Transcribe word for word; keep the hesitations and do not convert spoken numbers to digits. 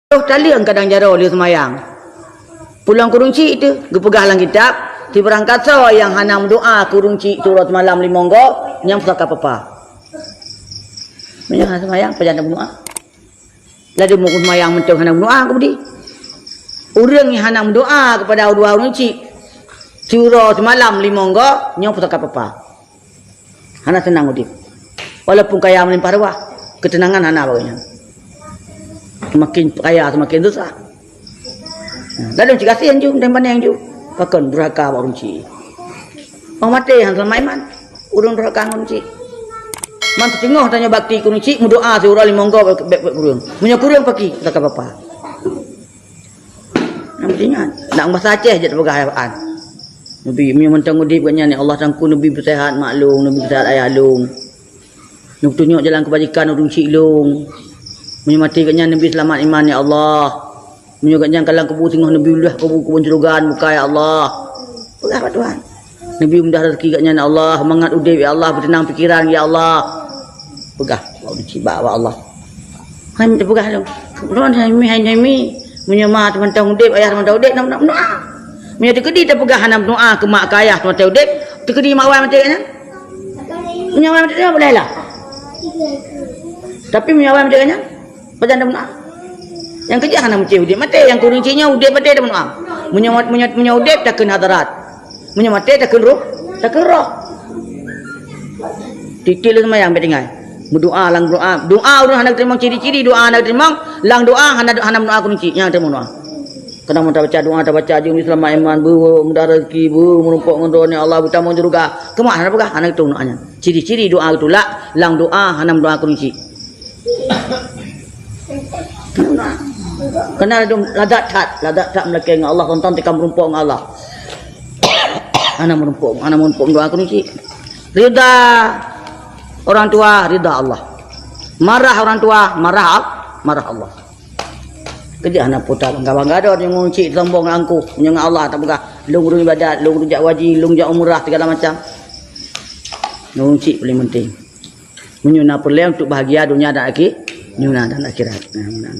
Roh taleueng kadang jaroe lheueh seumayang. Pulang keu ureueng chik teuh, geupeugah lam kitab, sibarang kasoe nyang hana meudoa keu ureueng chik siuroe seumalam limong goe, nyan pusaka papa. Meunyoe hana seumayang, pajan na meudoa? Ladôm ureueng seumayang mantong hana meudoa keu budi. Ureueng nyang hana meudoa keupada dua ureueng chik siuroe seumalam limong goe, nyoe pusaka papa. Hana seunang udép. Walaupun kaya meulimpah ruah, keuteunangan hana bak gobnyan. Seumaken kaya, seumaken susah. Nah, ladôm cit gasien ju, dan paneng ju. Pakon durhaka bak ureueng chik. Orang maté hana seulamat iman. Ureueng durhaka ngon ureueng chik. Man siteungoh tanyoe bakti keu ureueng chik, meudoa siuroe limong goe bèk, bèk, bèk kureueng. Meunyoe kureueng paki, pusaka papa. Nyang penting nyan, lam bahasa Aceh jeuet peugah ayat Quran. Nabi, meunyoe mantong udép gobnyan, ya Allah, Teungku, neubi peusehat mak lôn, neubi peusehat ayah lôn. Neutunyok jalan keubajikan ureueng chik lôn. Meunyoe maté gobnyan, neubi seulamat iman, ya Allah. Meunyoe gobnyan ka lam kubu singoh, neubi ulah kubu keubeuen syeuruga neubuka, ya Allah. Peugah bak Tuhan. Neubi mudah rezeki gobnyan, ya Allah. Mangat udép, ya Allah. Beuteunang pikeran, ya Allah. Peugah bak ureueng chik, bak, bak Allah. Han teupeugah lom. Lôn hai mi, hai mi. Meunyoe ma teumantong udép, ayah teumantong udép, na, na, na. Meunyoe teukeudi teupeugah hana meudoa keu mak keu ayah teumantong udép, teukeudi mak awai maté nyan? Meunyoe awai maté nyan boleh lah. Tapi meunyoe awai maté nyan, pajan na meudoa? Nyang keujak hana meucéh udép maté, nyang keu ureueng chik nyoe udép maté na meudoa. Meunyoe, meunyoe, meunyoe udép takheun hadarat. Meunyoe maté takheun roh, takheun roh. Tiep-tiep lheueh seumayang bèk tinggai. Meudoa lam doa. Doa ureueng hana geuteurimong, ciri-ciri doa hana geuteurimong, lam doa hana, hana meudoa keu ureueng chik, nyan teurimong doa. Kadang meunyoe tabaca doa, tabaca jeuem seulamat iman, beu mudah rezeki, beu meurumpok ngon droeneuh Allah, beutamong syeuruga. Keumat hana peugah, hana geuteurimong doa nyan. Ciri-ciri doa geutulak, lam doa hana meudoa keu ureueng chik. Karena ladôm ladat that, ladat that meulakèe ngon Allah, tonton tikam meurumpok ngon Allah. Hana meurumpok, hana meurumpok meudoa keu ureueng chik. Ridha orang tua, ridha Allah. Marah orang tua, marah Al-, marah Allah. Keujak hana puta bangga-bangga droe ngon ureueng chik, sombong ngon angkuh, ngon Allah tapeugah, lôn ureueng ibadat, lôn ureueng jak haji, lôn jak umrah, segala macam. Ngon ureueng chik paling penting. Meunyoe na peureulèe untuk bahagia dunia dan akhi-, dunia dan akhirat. Nah, meunan.